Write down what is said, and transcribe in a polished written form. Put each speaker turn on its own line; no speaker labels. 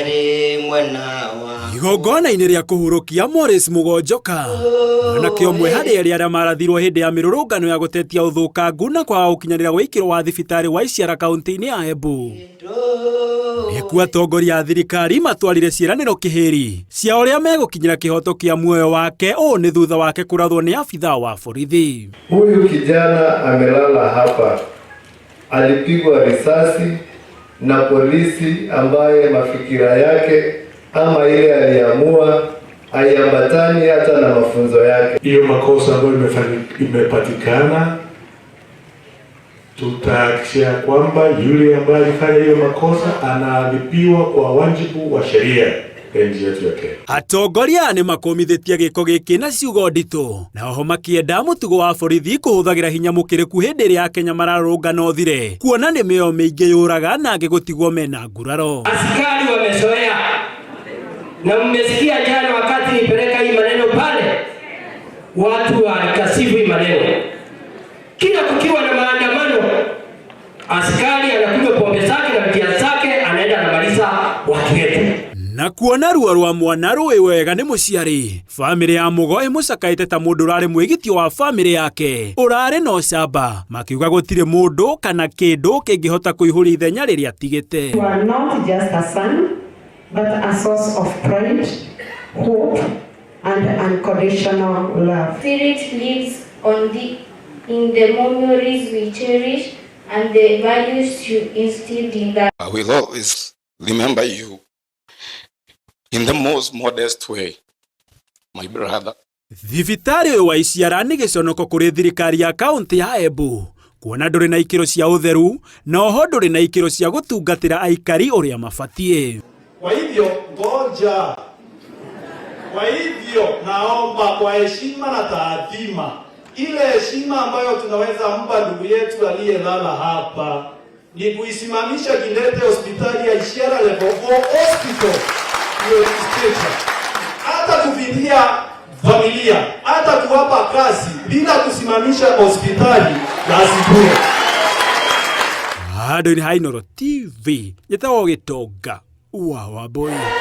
Ndarĩ mwena wa
Igongona-inĩ rĩa kũhurũkia Morris Mũgonjoka, mwanake ũmwe harĩ erĩ arĩa marathirwo hĩndĩ ya mĩrũrũngano ya gũtetia ũthũkangu na kwaga gũkinyanĩra gwa ikĩro wa thibitarĩ wa Iciara kaunti-inĩ ya Embu. Nĩkuo atongoria a thirikari matwarire ciĩranĩro kĩhĩri cia ũrĩa megũkinyĩra kĩhoto kĩa muoyo wake. Ũũ nĩ thutha wake kũrathwo nĩ abithaa wa borithi.
Huyu kijana amelala hapa, alipigwa risasi na polisi ambaye mafikira yake ama ile aliamua haiambatani hata na mafunzo yake.
Hiyo makosa ambayo imepatikana, tutahakikisha kwamba yule ambaye alifanya hiyo makosa anaadhibiwa kwa wajibu wa sheria ya nchi yetu ya Kenya.
Atongoria nĩ makũmithĩtie gĩko gĩkĩ na ciugo nditũ, na oho makĩenda mũtugo wa borithi kũhũthagĩra hinya mũkĩrĩku hĩndĩ ĩrĩa Akenya mararũrũngana ũthire, kuona nĩ mĩoyo mĩingĩ yũraga na angĩ gũtigwo mena nguraro.
Askari wamezoea na mmesikia jana wakati nipeleka hii maneno pale, watu walikasifu hii maneno. Kila kukiwa na maandamano, askari anakunywa pombe zake na bia zake, anaenda anamaliza watu wetu.
Na kuona ruo rwa mwana rũĩ wega nĩ mũciari, bamĩrĩ ya Mũgo ĩmũcakaĩte ta mũndũ ũrarĩ mwĩgitio wa bamĩrĩ yake ũrarĩ na ũcamba, makiuga gũtirĩ mũndũ kana kĩndũ kĩngĩhota kũihũria ithenya rĩrĩa atigĩte.
You are not just a son, but a source of pride, hope, and unconditional love.
Spirit lives on in the memories we cherish and the values you instilled in us.
I will always remember you in the most modest way, my brother.
Thibitarĩ ũyũ wa Iciara nĩ gĩconoko kũrĩ thirikari ya kaunti ya Embu, kuona ndũrĩ na ikĩro cia ũtheru na oho ndũrĩ na ikĩro cia gũtungatĩra aikari ũrĩa mabatiĩ.
Kwa hivyo ngoja. Kwa hivyo naomba kwa heshima na taadhima, ile heshima ambayo tunaweza mpa ndugu yetu aliyelala hapa ni kuisimamisha kidete hospitali ya Ishiara Level 4 Hospital hiyo station, hata kufidia familia, hata kuwapa kazi bila kusimamisha hospitali kazi bure.
Handũ-inĩ ha Inooro TV, njĩtagwo Gĩtonga wa Wambũi.